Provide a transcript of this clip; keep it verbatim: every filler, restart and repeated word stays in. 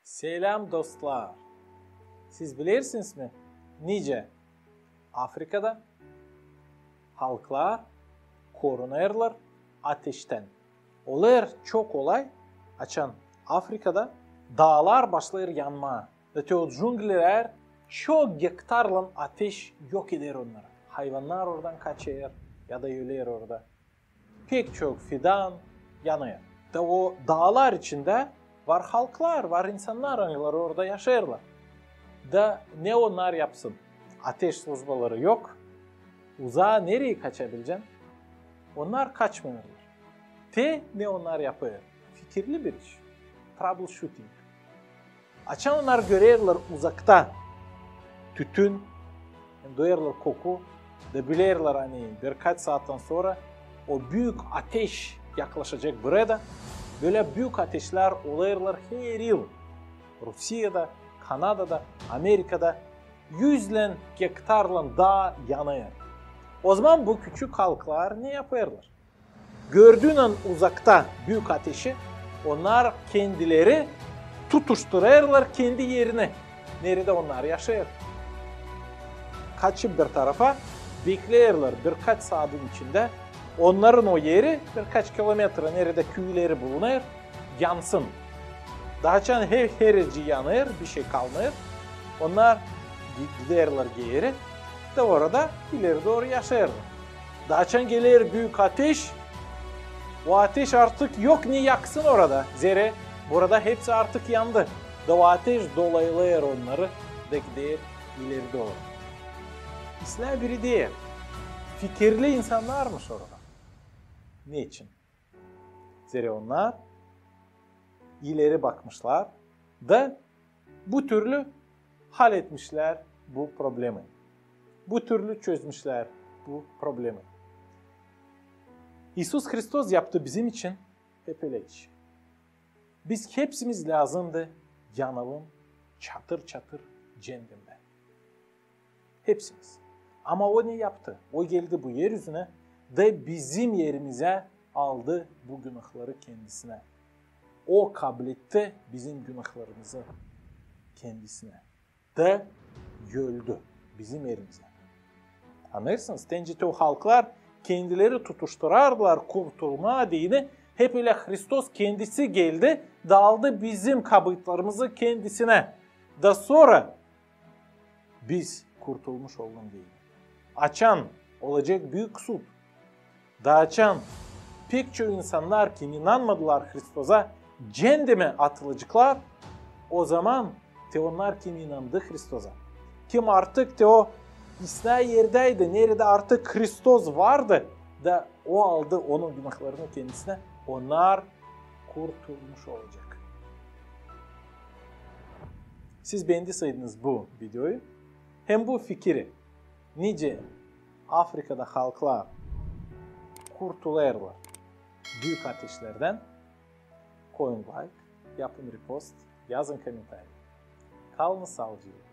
Selam, dostlar! Siz bilersiniz mi, nicä Afrikada halklar korunêrlar ateştän? Olêr çok olay, açan Afrikada daalar başlêêr yanmaa. Da te o cunglilär çok gektarlan ateş yok eder onnarı. Hayvannar oradan kaçêr ya da öler orada. Pek çok fidan yanêr. Da o daalar içindä var halklar, var insannar, aniler orada yaşêêrlar. Da ne onnar yapsın? Ateş slujbaları yok. Uzaa nereyi kaçabilecän? Onnar kaçmêêrlar. Te ne onnar yapêr? Fikirli bir iş. Troubleshooting. Açan onnar görerlär uzakta tütün, hem duyêrlar koku, da bilerlär, ani birkaç saattan sora o büük ateş yaklaşacek buraya da. Bölä büük ateşlär olêrlar her yıl. Rusiyada, Kanadada, Amerikada yüzlän gektarlan daa yanêr. Ozaman bu küçük halklar ne yapêrlar? Gördüynän uzakta büük ateşi, onnar kendileri tutuşturêrlar kendi erini, neredä onnar yaşêêr. Kaçıp bir tarafa, bekleerlär birkaç saadın içindä, onnarın o eri, birkaç kilometra, neredä küüleri bulunêr, yansın. Da açan her, her eci yanêr, bişey kalmêêr, onnar gi-, giderlär geeri, da orada ileri dooru yaşêêrlar. Da açan geler büük ateş, o ateş artık yok ne yaksın orada. Zerä burada hepsi artık yandı. Da o ateş dolayılêr onnarı da gider ileri dooru. İslää biri deer, fikirli insannarmış orada. Neçin? Zerä onnar ileri bakmışlar da bu türlü haletmişlär bu problemayı. Bu türlü çözmüşlär bu problemayı. İisus Hristos yaptı bizim için hep ölä iş. Biz hepsimiz lääzımdı yanalım çatır-çatır ceendemdä. Hepsimiz. Ama o ne yaptı? O geldi bu er üzünä da bizim erimizä aldı bu günahları kendisinä. O kabletti bizim günahlarımızı kendisinä. Da öldü bizim erimizä. Annêêrsınız? Te nicä te o halklar kendileri tutuşturardılar kurtulmaa deyni, hep ölä Hristos kendisi geldi da aldı bizim kabııtlarımızı kendisinä. Da sora biz kurtulmuş olalım deyni. Açan olacek büük sud, da açan pek çok insannar, kim inanmadılar Hristosa, ceendemä atılaceklar, ozaman te onnar, kim inandı Hristosa, kim artık te o İslää erdäydi, neredä artık Hristos vardı, da o aldı onun günahlarını kendisinä, onnar kurtulmuş olacek. Siz beendiseydiniz bu videoyu hem bu fikiri, nicä Afrikada halklar kurtulêrlar büük ateşlerdän, koyun layk, yapın repost, yazın komentariy. Kalınız saalıcaklan.